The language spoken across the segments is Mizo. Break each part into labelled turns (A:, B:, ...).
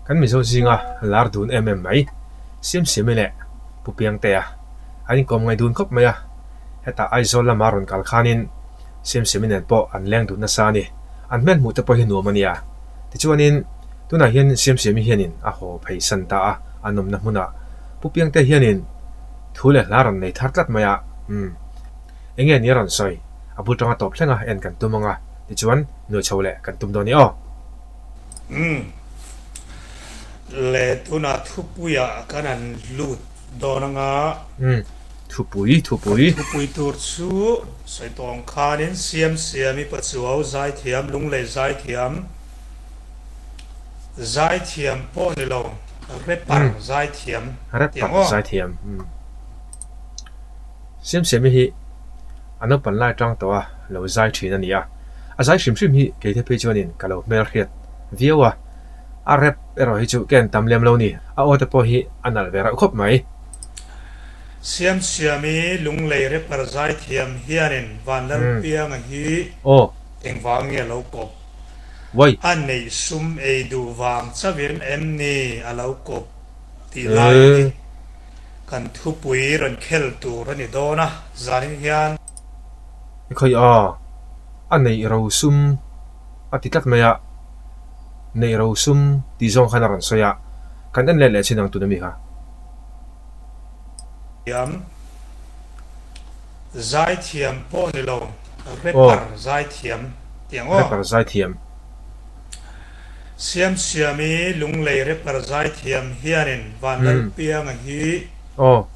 A: Kan Mizo zinga lar dun em em mai, Siamsiami leh Pu Piangtea an inkawm ngaih dun khawp mai a. Hetah Aizawl lama rawn kal khanin Siamsiami nen pawh an leng dun nasa a ni. An hmel hmuh te pawh hi nuam a nia. Tichuanin tunah hian Siamsiami hianin a haw phei san ta a, an awmna hmunah Pu Piangtea hianin thu leh hla rawn nei thar tlat mai a. Umm. Enge ni a rawn sawi? A bul tanga tawp thleng a en kan tum ang a, tichuan nuai chho leh kan tum dawn i aw.
B: Umm. Le tunah thupuiah kan han lut dawn ang a.
A: Umm. Thupui, thupui.
B: Kan thupui tur chu sawi tawng khanin Siamsiami Pachuau zaithiam, Lunglei zaithiam, zaithiam pawh ni lo, rapper zaithiam
A: tih ang aw. Rapper zaithiam. Siamsiami hi a naupan lai tang tawh a lo zai thin a ni a, a zai hrim hrim hi keite phei chuanin ka lo hmelhriat viau a, a rap erawh hi chu ka en tam lem lo ni, a aw te pawh hi a nalh ve reuh khawp mai.
B: Siamsiami Lunglei rapper zaithiam hianin Vanlalpianga hi engvang nge a lo kawp? A neih sum ei duh vang chauhin em ni a lo kawp tih lai hi kan thupui rawn khel tur a ni dawn a, zanin hian.
A: I khawi a, a neih ro sum a ti tlat mai a, neih ro sum tih zawng khan a rawn sawi a, kan en let leh chin ang tun ami kha.
B: Thiam, zaithiam pawh ni lo, rapper zaithiam tih ang aw.
A: Rapper zaithiam.
B: Siamsiami Lunglei rapper zaithiam hianin Vanlalpianga hi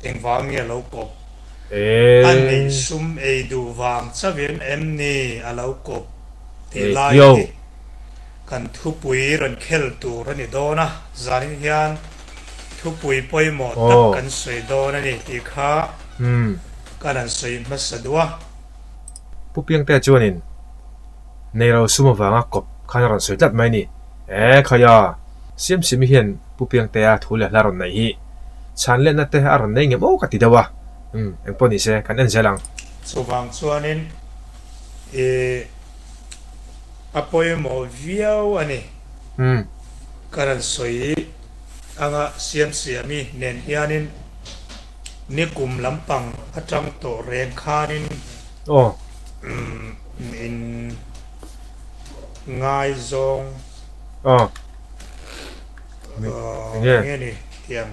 B: engvang nge a lo kawp? A neih sum ei duh vang chauhin em ni a lo kawp tih lai hi kan thupui rawn khel tur a ni dawn a, zanin hian thupui pawimawh tak kan sawi dawn a ni tih kha kan han sawi hmasa duh a.
A: Pu Piangtea chuanin Neilo sum avanga kawp khan a rawn sawi tlat mai ni. E khaia! Siamsiami hian Pu Piangtea thu leh hla rawn neih hi chhan letna te a rawn nei ngem aw ka ti deuh a. Umm, engpawh ni se, kan en zel ang.
B: Chuvang chuanin i a pawimawh viau a ni.
A: Umm.
B: Ka rawn sawi anga Siamsiami nen hianin nikum lampang atang tawh reng khanin.
A: Aw.
B: In ngaizawng.
A: Aw.
B: Enge? Enge ni tiang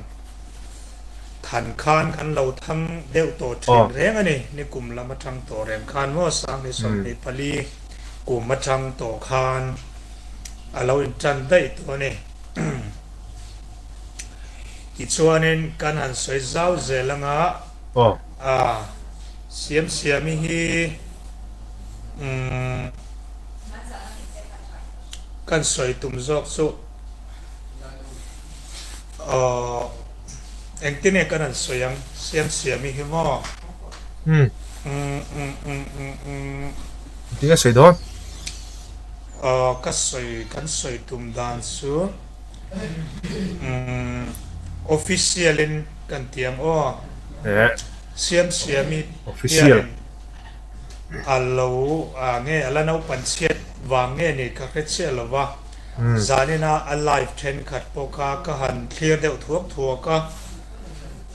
B: than khan kan lo thang deuh tawh thin reng a ni. Nikum lam atang tawh reng khan maw 2024 kum atang tawh khan a lo intan daih tawh a ni. Tichuanin kan han sawi zau zel anga.
A: Aw.
B: A, Siamsiami hi umm kan sawi tum zawk chu aw engtin nge kan han sawi ang Siamsiami hi maw?
A: Umm.
B: Umm umm umm umm umm.
A: Engtin nge sawi dawn?
B: Aw ka sawi kan sawi tum dan chu umm official in Kan ti ang aw. Siamsiami hianin a lo nge a la naupan chhiat vang nge ni ka hre chiah lo va, zanina a live thenkhat pawh kha ka han thlir deuh thuak thuak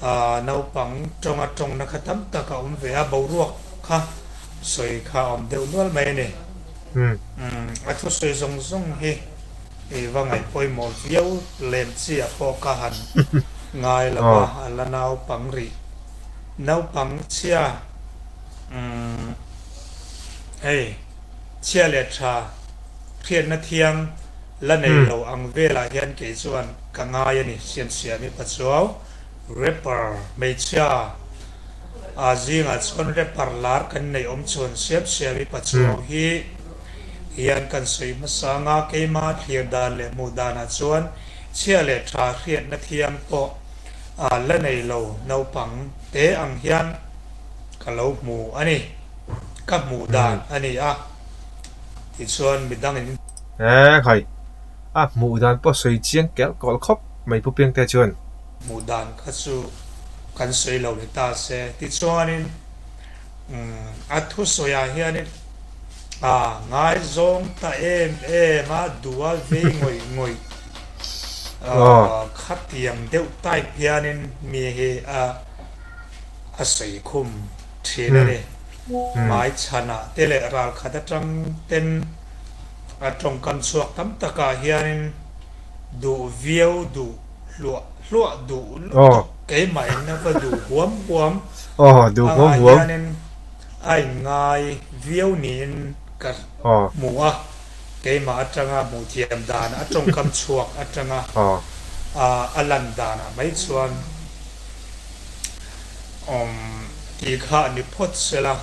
B: a, naupang tawnga tawngna kha tam tak a awm ve a, boruak kha sawi kha a awm deuh nual mai a ni. A thusawi zawng zawng hi. I va ngaih pawimawh viau lem chiah pawh ka han ngai lo a, a la naupang rih. Naupang chhia umm hei chhia leh tha hriatna thiang la nei lo ang velah hian kei chuan ka ngai a ni Siamsiami Pachuau rapper hmeichhia a zingah chuan rapper lar kan neih awm chhun Siamsiami Pachuau hi Hian kan sawi hmasa anga keima thlir dan leh hmuh danah chuan chhia leh tha hriatna thiang pawh a la nei lo naupang te ang hian ka lo hmu a ni. Ka hmuh dan a ni a tichuan midangin.
A: He khai, a hmuh dan pawh sawi chiang kelh kawlh khawp mai Pu Piangte chuan.
B: Hmuh dan kha chu kan sawi lo ni ta se tichuanin. A thusawiah hianin a ngaizawng ta em em a, duh a vei ngawih ngawih. Khatiang deuh type hianin mi hi a a sawi khum thin a ni. Hmaichhanah te leh ralkhat atang ten a tawngkam chhuak tam takah hianin duh viau duh hluah hluah duh lutuk keimahin a va duh huam huam angah hianin a inngai viau niin ka hmu a. Keimah atanga hmuh thiam dan a tawngkam chhuak atanga a lan danah mai chuan awm tih kha a ni phawt sela.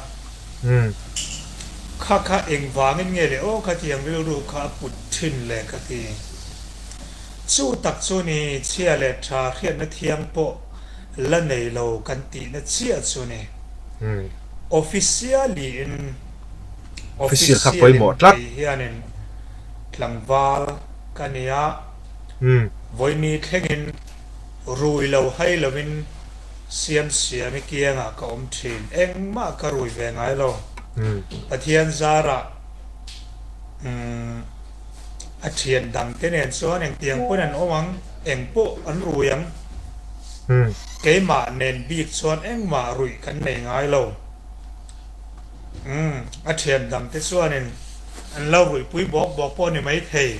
B: Kha kha engvangin nge le aw khatiang rilru kha a put thin le ka ti. Chu tak chu ni chhia leh tha hriatna thiang pawh la nei lo kan tihna chiah chu ni. Officially in
A: Official kha pawimawh tlat.
B: Kei hianin tlangval ka ni a, vawimi thlengin rui lo hai lovin Siamsiami kiangah ka awm thin. Engmah ka rui ve ngai lo. Pathian zarah a thian dangte nen chuan engtiang pawn an awm ang, eng pawh an rui ang. Keimah nen bik chuan engmah ruih kan nei ngai lo. Umm, a thian dang te chuanin an lo ruihpui bawk bawk pawh a ni maithei.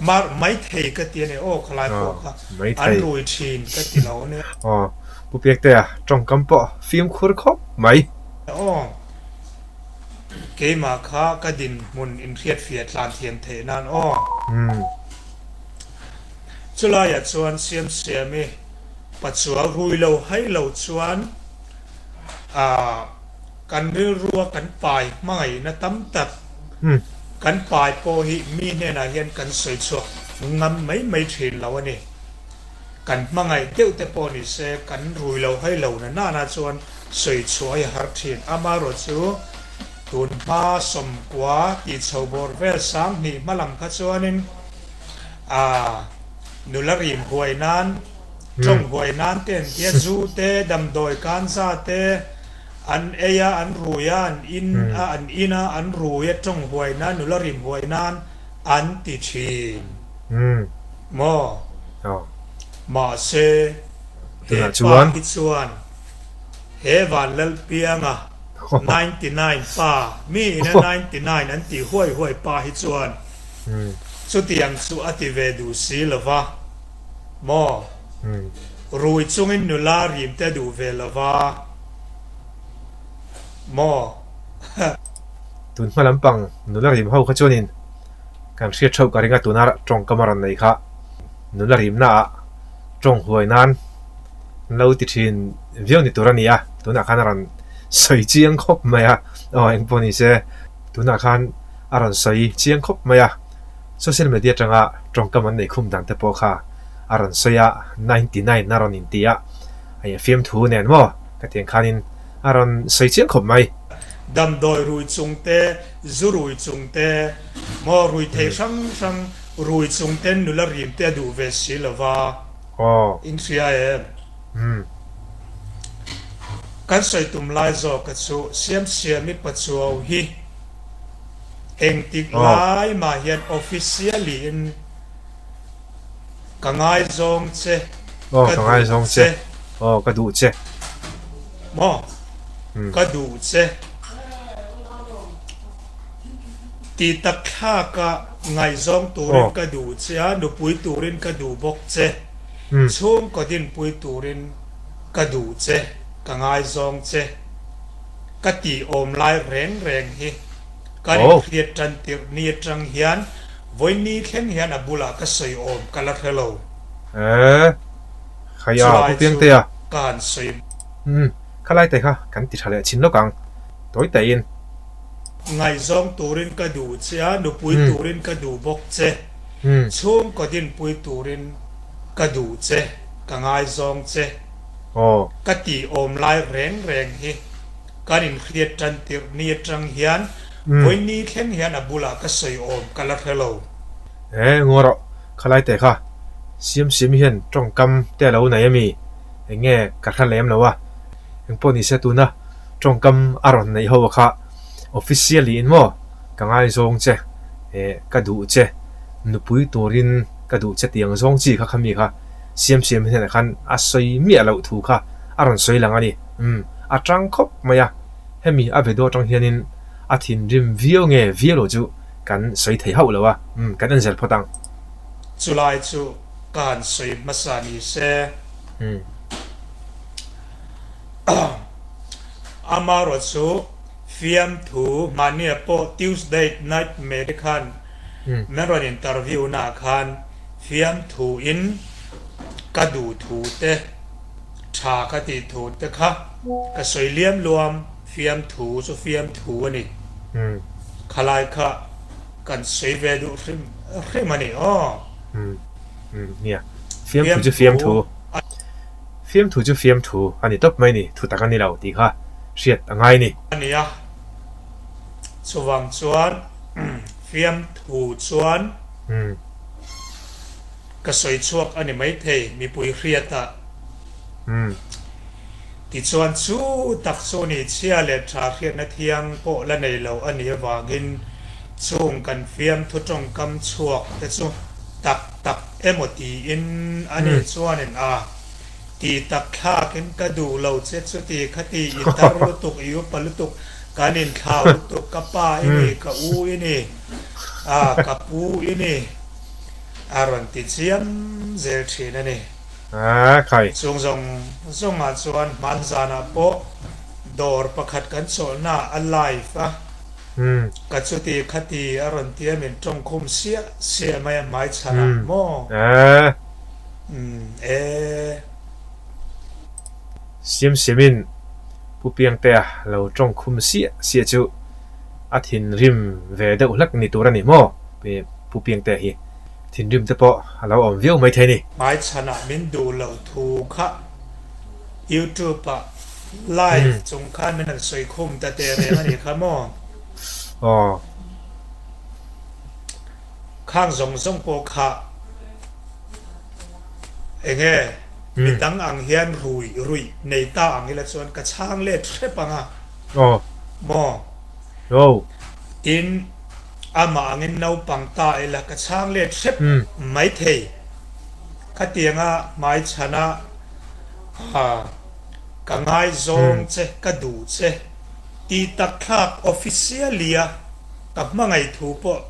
B: Mar, maithei ka ti a ni aw khalai pawh kha an rui thin ka ti lo a nia.
A: Aw, Pu Piaktea tawngkam pawh fimkhur khawp mai.
B: Aw, keimah kha ka dinhmun inhriatfiah tlan thiam theih nan aw. Chulaiah chuan Siamsiami pachuau rui lo hai lo chuan. Ah, kan rilrua kan pai hmangaihna tam tak kan pai pawh hi mi hnenah hian kan sawi chhuak ngam mai mai thin lo a ni. Kan hmangaih deuh te pawh ni se kan rui lo hai lo na nana chuan sawi chhuah hi a har thin. Amaherawh chu tun hma sawmkua tih chho bawr vel sang hnih hma lam kha chuanin ah nula rim huai nan Tawng huai nan te an tia, zu te, damdawi kanza te an ei a, an rui a, an in a, an in a, an rui a, tawng huai nan, nula rim huai nan an ti thin maw? Mahse, he pa hi chuan he Vanlalpianga 99 pa, mi ina 99 an tih huai huai pa hi chuan chutiang chu a ti ve duh si lo va. Maw? Rui chungin nula rim te duh ve lo va maw?
A: Tun hma lampang nula rim ho kha chuanin kan hriat theuh ka ring a, tuna tawngkam a rawn nei kha nula rimna ah tawng huai nan an lo ti thin viau ni tur a ni a, tunah khan a rawn sawi chiang khawp mai a, aw engpawh ni se tunah khan a rawn sawi chiang khawp mai a. Social media atanga tawngkam an neih khum dan te pawh kha a rawn sawi a, 99 a rawn inti a, hei a fiamthu nen maw ka tiang khanin a rawn sawi chiang khawp mai.
B: Damdawi rui chung te, zu rui chung te, maw rui thei hrang hrang rui chung ten nula rim te a duh ve si lo va, in hria em? Kan sawi tum lai zawka chu Siamsiami Pachuau hi. Engtik lai mah hian officially in ka ngaizawng che, ka duh che.
A: Aw ka duh che.
B: Maw? Ka duh che. Tih tak thlaka ngaihzawng turin ka duh che a, nupui turin ka duh bawk che. Chhungkaw dinpui turin ka duh che, ka ngaizawng che. Ka tih awm lai reng reng hi kan inhriat tan tirh ni atang hian vawiin thleng hian a bulah ka sawi awm ka la hre lo.
A: Eeh khaia
B: Chulai
A: Pu
B: chu
A: Piangtea.
B: ka han sawi.
A: Umm khalai te kha kan ti tha leh chin lawk ang tawi tahin.
B: Ngaihzawng turin ka duh che a, nupui turin ka duh bawk che, chhungkaw dinpui turin ka duh che, ka ngaizawng che.
A: Aw.
B: Ka tih awm lai reng reng hi kan inhriat tan tirh ni atang hian vawiin ni thleng hian a bulah ka sawi awm ka la hre lo.
A: E, ngaw rawh, khalai teh kha. Siamsiam hian tawngkam te a lo nei ami? Eng nge ka hre lem lo a. Engpawh nise tuna tawngkam a rawn neih ho kha officially in maw ka ngaizawng che, e, ka duh che, nupui turin. Ka duh che tiang zawng chi kha khami kha Siamsiam hnenah khan a sawi miah loh thu kha a rawn sawi lang a ni. Umm, a tang khawp mai a, hemi a video atang hianin a thinrim viau nge viau lo chu kan sawi thei hauh lo a, umm, kan en zel phawt ang.
B: Chulai chu ka han sawi hmasa ni se.
A: Umm.
B: Amarawh chu fiamthu mahnia pawh Tuesday Nightmare khan Min rawn interview naah khan fiamthu in ka duh thu te, tha ka tih thu te kha ka sawi liam luam, fiamthu chu fiamthu a ni. Khalai kha kan sawi ve duh hrim hrim a ni aw.
A: Nia, fiamthu chu fiamthu, fiamthu chu fiamthu a ni tawp mai ni, thu tak a ni lo tih kha hriat a ngai a ni.
B: A nia. Chuvang chuan fiamthu chuan ka sawi chhuak a ni maithei mipui hriatah. Tichuan chu tak chu ni chhia leh tha hriatna thiang pawh la nei lo a nih avangin chung kan fiamthu tawngkam chhuak te chu tak tak emaw tiin a nih chuanin a Ti tak thlakin ka duh lo che chuti khati i tar lutuk i upa lutuk kan inthlau lutuk ka pa i ni ka u i ni a ka pu i ni a rawn ti chiam zel thin a ni. Chung zawng zawngah chuan hmanzanah pawh dawr pakhat kan chawlhna a live a ka chuti khati a rawn tia min tawngkhum siah siah mai a hmaichhanah maw? Umm e.
A: Siam siamin Pu Piangtea lo tawng khum siah siah chu a thinrim ve deuh hlek ni tur a ni maw? Pu Piangtea hi thinrim te pawh a lo awm viau maithei a ni.
B: Hmaichhanah min duh loh thu kha YouTube ah live chung khan min han sawi khum ta teh reng a nih kha maw?
A: Aw.
B: Khang zawng zawng pawh kha Enge midang ang hian rui ruih nei ta ang ila chuan ka chhang let hrep ang a maw? Tin, amah angin naupang ta ila ka chhang let hrep mai thei. Khatianga hmaichhana ka ngaizawng che, ka duh che tih tak thlak officially a ka hmangaih thu pawh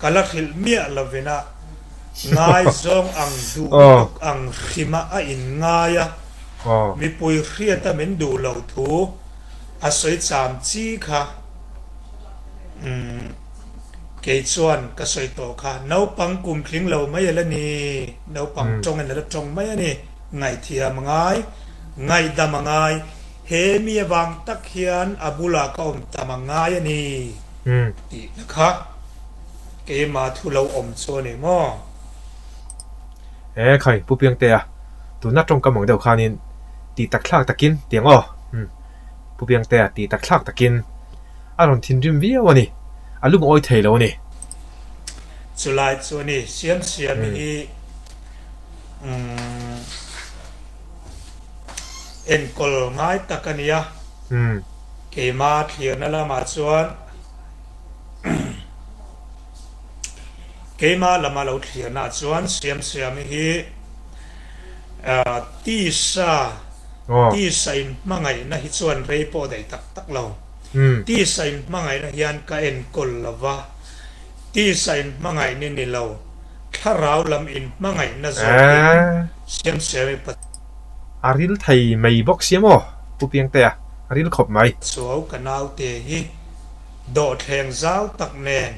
B: Ka la hrilh miah lovin a ngaizawng ang duh lutuk ang hrima a inngai a, mipui hriata min duh loh thu a sawi cham chi kha umm kei chuan ka sawi tawh kha naupang kum tling lo mai a la ni, naupang tawngin a la tawng mai a ni, ngaihthiam a ngai, ngaihdam a ngai, he mi avang tak hian a bulah ka awm tam a ngai a ni. Tihna kha keimah thu lo awm chu a ni maw?
A: E khai, Pu Piangtea, tuna tawngkam ang deuh khanin tih tak thlak takin tiang aw. Umm, Pu Piangtea tih tak thlak takin a rawn thinrim viau a ni, a lungawi thei lo a ni.
B: Chulai chu a ni, Siamsiami hi umm enkawl ngai tak a nia. Keimah thlirna lamah chuan keimah lama lo thlirnaah chuan Siamsiami hi tisa tisa inhmangaihna hi chuan rei pawh daih tak tak lo. Tisa inhmangaihna hian ka enkawl lo va, tisa inhmangaihna ni lo, thlarau lam inhmangaihna zawkin Siamsiami
A: A ril thei mai bawk sia maw? Pu Piangtea, a ril khawp mai.
B: Chuau ka naute hi dawhthleng zau tak nen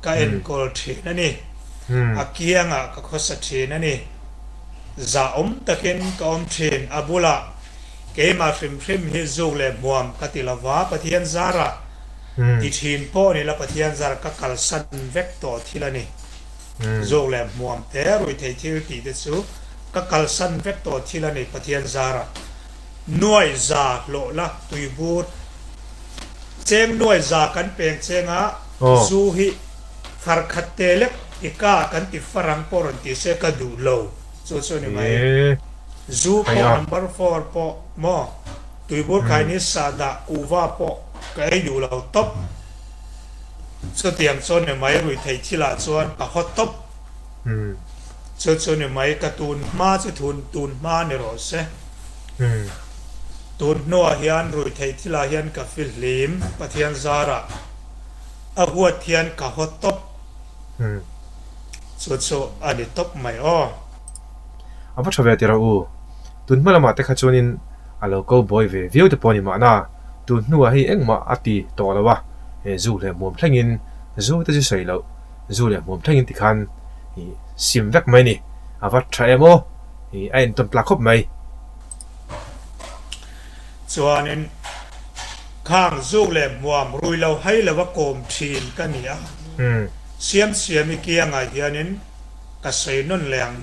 B: ka enkawl thin a ni. A kiangah ka khawsa thin a ni. Zahawm takin ka awm thin. A bulah keimah hrim hrim hi zuk leh hmuam ka ti lova, Pathian zarah ti thin pawh ni la Pathian zarah ka kalsan vek tawh thil a ni. Zuk leh hmuam te ruihtheih thil tih te chu ka kalsan vek tawh thil a ni Pathian zarah. Nuai za hlawh la tuibur cheng nuai za kan peng cheng a zu hi far khat te lek i ka kan ti farang pawh rawn ti se ka duh lo chu chu a ni mai. Zu pawh number four pawh maw tuibur khaini sahdah kuhva pawh ka ei duh lo tawp. Chutiang chuan mi mai ruihtheih thilah chuan ka haw tawp. Chu chu ni mai ka tun hma chu thun tun hma ni rawh se. Tun hnuah hian ruihtheih thilah hian ka fihlim Pathian zarah a huat hian ka haw tawp. Chu chu a ni tawp mai aw.
A: A va tha ve tih rawh u. Tun hma lamah te kha chuanin a lo ko buai ve viau te pawh a ni mahna tun hnuah hei engmah a ti tawh lo a, he zu leh hmuam thlengin zu te chu sawi loh zu leh hmuam thlengin tikhan ih sim vek mai a ni. A va tha em aw, ih a entawn tlak khawp mai.
B: Chuanin khang zuk leh hmuam rui lo hai lo a kawm thin ka ni a, Siamsiami kiangah hianin ka sawi nawn leh ang.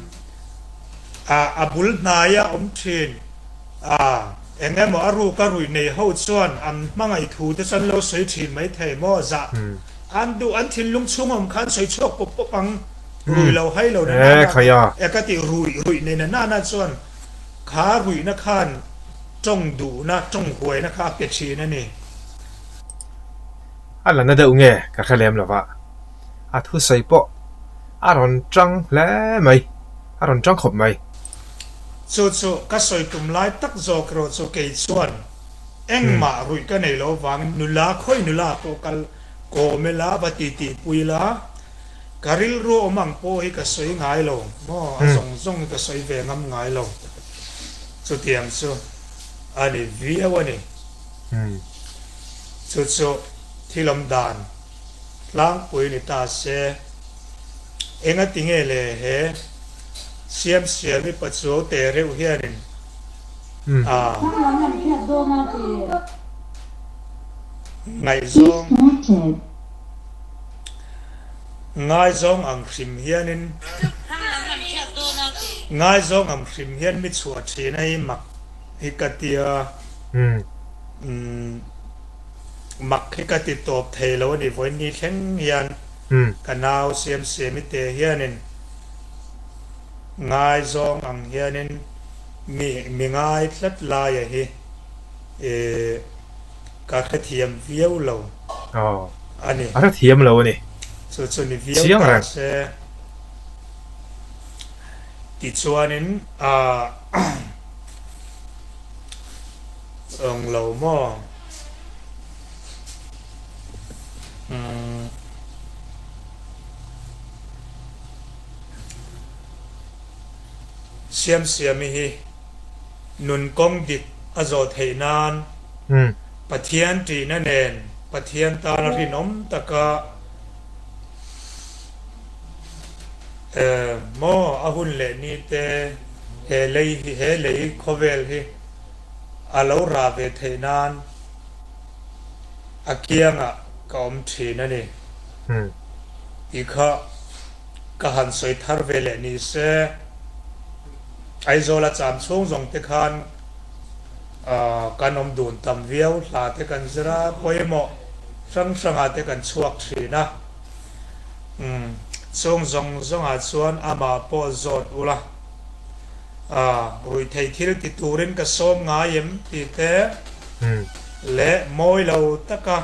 B: A a bul hnaia awm thin a, eng emaw a ruk a ruih nei ho chuan an hmangaih thu te chu an lo sawi thin mai thei maw? Zah an duh an thinlung chhung awm kha an sawi chhuak pawp pawp ang. Rui lo hai lo na nana e ka tih ruih ruih nei na nana chuan kha ruihna khan tawng duhna tawng huaina kha a pe thin a ni.
A: A la na deuh nge ka hre lem lova, a thusawi pawh a rawn tang hle mai, a rawn tang khawp mai.
B: Chu chu ka sawi tum lai tak zawk erawh chu kei chuan engmah ruih ka nei lo vangin nula khawi nula pawh kal kawm ila va titi pui ila ka rilru awm ang pawh hi ka sawi ngai lo maw, a zawng zawng hi ka sawi ve ngam ngai lo. Chutiang chu a ni viau a ni. Chu chu thil awm dan tlangpui ni ta se, engati nge le he Siamsiami Pachuau te reuh hianin a ngaihzawng ngaizawng ang hrim hianin ngaizawng ang hrim hian mi chhuah thin a hi mak hi ka tia. Mak hi ka ti tawp thei lo a ni vawiin thleng hian ka nau Siamsiami te hianin ngaizawng ang hianin mi mi ngai tlat laia hi ka hrethiam viau lo a ni.
A: A hrethiam lo a ni.
B: Chu chu ni viau ta se tichuanin a. Eng lo maw? Umm. Siamsiami hi nun kawng dik a zawh theih nan Pathian ṭihna nen Pathian tana rinawm taka maw a hun leh ni te he lei hi he lei khawvel hi a lo rah ve theih nan a kiangah ka awm thin a ni tih kha ka han sawi thar ve leh ni se. Aizawl a cham chhung zawng te khan kan awm dun tam viau, hla te kan zir a, pawimawh hrang hrangah te kan chhuak thin a. Chung zawng zawngah chuan amah pawh zawt ula. A, ruihtheih thil ti turin ka sawm ngai em tih te leh mawi lo taka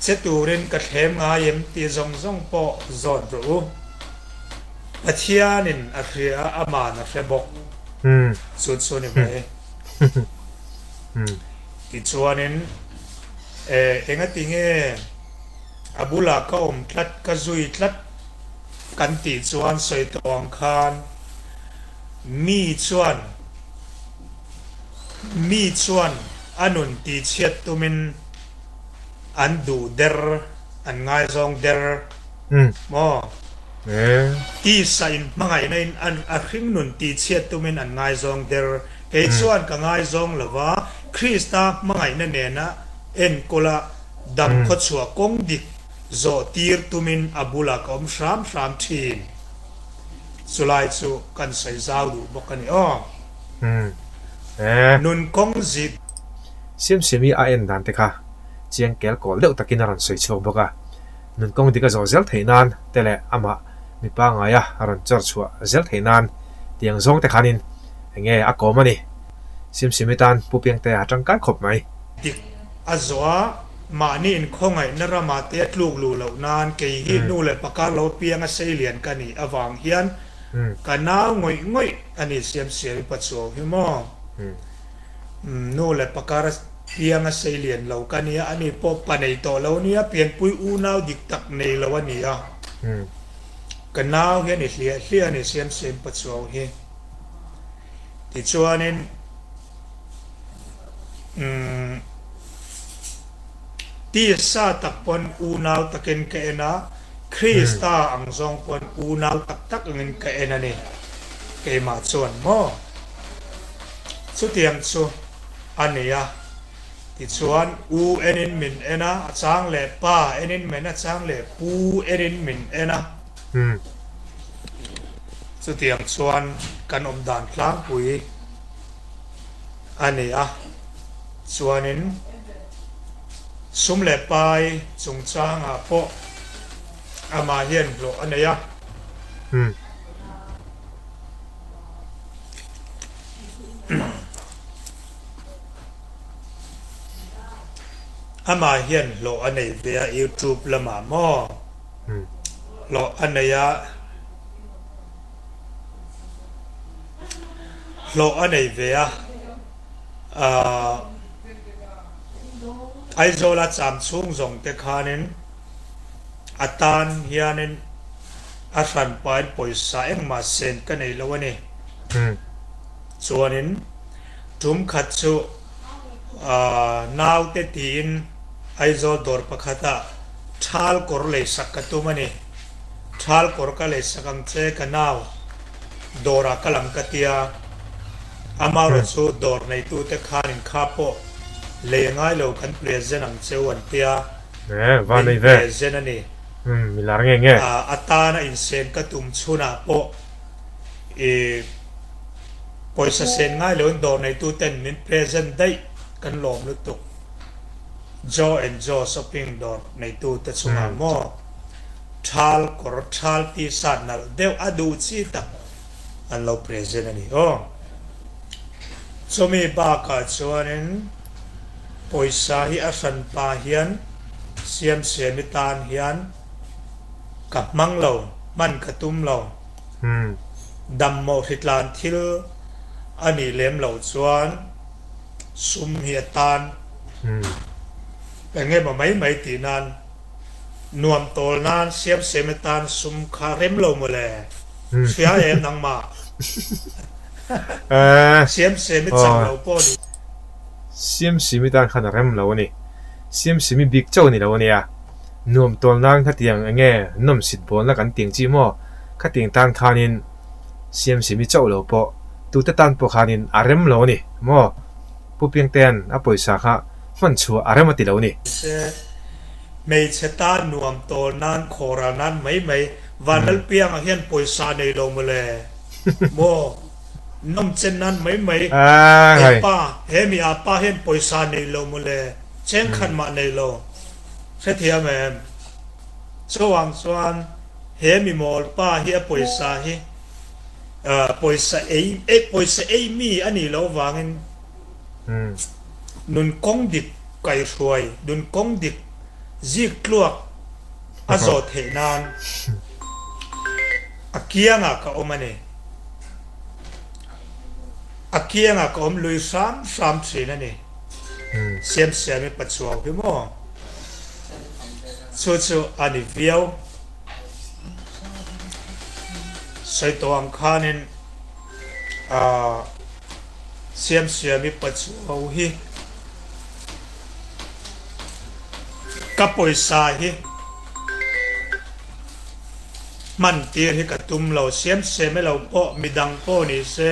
B: che turin ka thlem ngai em tih zawng zawng pawh zawt rawh u. Pathianin a hria a, ama'n a hre bawk. Chu chu ni mai. Tichuanin, e, engati nge a bulah ka awm tlat, ka zui tlat kan tih chuan sawi tawh ang khan mi chuan mi chuan a nun tihchhiat tumin an duh der, an ngaizawng der maw? Tisa in hmangaihna in a hring nun tihchhiat tumin an ngaizawng der. Kei chuan ka ngaizawng lova, Krista hmangaihna nena enkawla dam khawchhuah kawng dik Zawh tir tumin a bulah ka awm hram hram thin. Chulai chu kan sawi zau duh bawk a ni aw. Nun kawng zik.
A: Siamsiami a en dan te kha chiang kel kawl deuh takin a rawn sawi chhuak bawk a. Nun kawng dik a zawh zel theih nan te leh amah mi pangaia a rawn chawr chhuah zel theih nan tiang zawng te khanin enge a kawm a ni. Siamsiami tan Pu Piangtea a tangkai khawp mai.
B: Dik a zawh a, mahni inkhawngaihna ramah te a tluk luh loh nan kei hi nu leh pakar lo pianga seilian ka nih avang hian Ka nau ngawih ngawih a ni Siamsiami Pachuau hi maw? Nu leh pa kar piang a sei lian lo ka nia, ani pawh pa nei tawh lo nia, pianpui unau dik tak nei lo a ni a. Ka nau hi a ni hliah hliah a ni Siamsiami Pachuau hi. Tichuanin umm tisa tak pawn unau takin ka en a, Krista ang zawng pawn unau tak tak angin ka en a ni. Keimah chuan maw? Chutiang chu a ni a. Tichuan u enin min en a, a chang leh pa enin min a chang leh pu enin min en a. Chutiang chuan kan awm dan tlangpui a ni a. Chuanin sum leh pai chungchangah pawh amah hian hlawh a nei a. Amah hian hlawh a nei ve a YouTube lamah maw hlawh a nei a hlawh a nei ve a ahh Aizawla cham chhung zawng te khanin a tan hianin a hranpain pawisa engmah sen ka nei lo a ni. Chuanin tum khat chu naute tiin Aizawl dawr pakhatah thal kawr leisak ka tum a ni. Thal kawr ka leisak ang che ka nau dawrah ka lang ka tia. Amaherawh chu dawr neitute khanin kha pawh lei a ngai lo kan present ang cheu an tia. Min present a ni. A tana insen ka tum chhunah pawh I pawisa sen ngai loin dawr neitu ten min present daih kan lawm lutuk. Joe and Joe shopping dawr neitu te chungah maw thal kawr thal t-shirt nalh deuh a duh chi tak an lo present a ni aw. Chumi bakah chuanin pawisa hi a hranpa hian Siamsiami tan hian ka hmang lo, hman ka tum lo. Dammawh hritlan thil a nih lem loh chuan sum hi a tan eng emaw mai mai tih nan nuam tawl nan siam siam atan sum kha rem lo maw le? Hria em nangmah? Siam siam i chak lo pawh ni.
A: Siam siam i tan khan a rem lo a ni. Siam siam i bik chauh a ni lo a nia. Nuam tawl nan khatiang eng nge nawmsit bawlna kan tiang chi maw? Khatiang tan khanin Siamsimi chauh lo pawh tute tan pawh khanin a rem lo a ni maw? Pu Piangtea'n a pawisa kha hman chhuah a rem a ti lo a ni.
B: Se, hmeichhe tan nuam tawl nan khawral nan mai mai Vanlalpianga hian pawisa nei lo maw le? Maw? Nawmchen nan mai mai he pa, he mi a pa hian pawisa nei lo maw le? Chengkhat mah nei lo. Hrethiam em? Chuvang chuan he mi mawl pa hi a pawisa hi pawisa ei pawisa ei mi a nih loh vangin nun kawng dik kaihruai, nun kawng dik zik tluak a zawh theih nan a kiangah ka awm a ni. A kiangah ka awm lui hram hram thin a ni. Siamsiami Pachuau hi maw? Chu chu a ni viau. Sawi tawh ang khanin aah Siamsiami Pachuau hi ka pawisa hi hman tir hi ka tum lo. Siamsiami lo pawh midang pawh ni se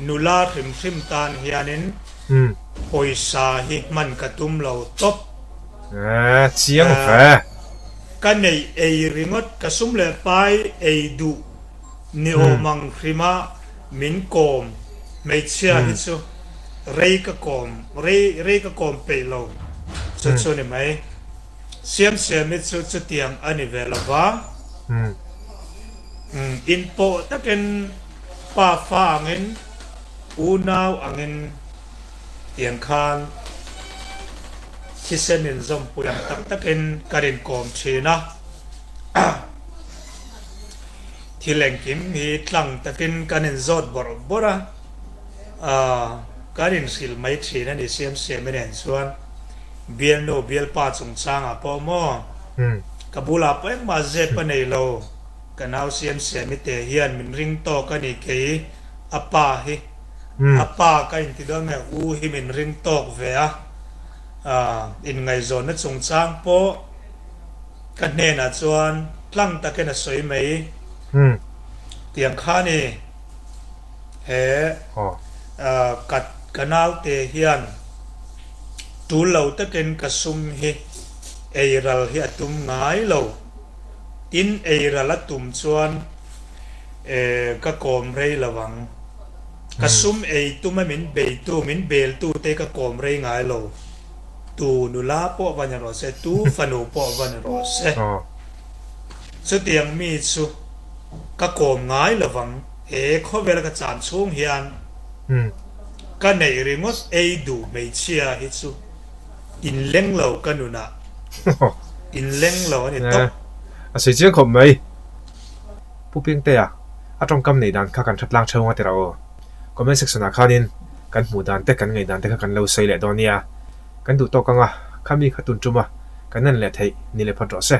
B: nula hrim hrim tan hianin pawisa hi hman ka tum lo tawp.
A: Chiang ve.
B: Ka neih ei ringawt ka sum leh pai ei duh ni awm ang hrima min kawm hmeichhia hi chu rei ka kawm rei rei ka kawm peih lo chu chu ni mai. Siamsiami chu chutiang a ni ve lo va. Inpawh takin pa fa angin, unau angin tiang khan thisen inzawmpui ang tak takin kan inkawm thin a. Thil engkim hi tlang takin kan inzawt bawrh bawrh a, aah kan inhrilh mai thin a ni Siamsiami nen chuan bialnu bialpa chungchangah pawh maw ka bulah pawh engmah zep a nei lo, ka nau Siamsiami te hian min ring tawk a ni kei a pa hi a pa ka inti dawn nge u hi min ring tawk ve a, aah inngaihzawnna chungchang pawh. Ka hnenah chuan tlang takin a sawi mai. Tiang kha ni he ka ka naute hian tul lo takin ka sum hi ei ral hi a tum ngai lo. Tin ei ral a tum chuan ka kawm rei lo ang. Ka sum ei tuma min beitu min beltu te ka kawm rei ngai lo. Tu nula pawh va ni rawh se, tu fanu pawh va ni rawh se. Chutiang mi chu ka kawm ngai lovang, he khawvela ka chan chhung hian ka neih ringawt ei duh hmeichhia hi chu inleng lo ka nunah inleng lo a ni tawp.
A: A sawi chiang khawp mai. Pu Piangtea, a tawngkam neih dan kha kan hretlang theuh ang a ti rawh aw. Comment section ah khanin kan hmuh dan te kan ngaih dan te kha kan lo sawi leh dawn nia. Kan duh tawk anga khami kha tun tum a kan en leh theih ni leh phawt rawh se.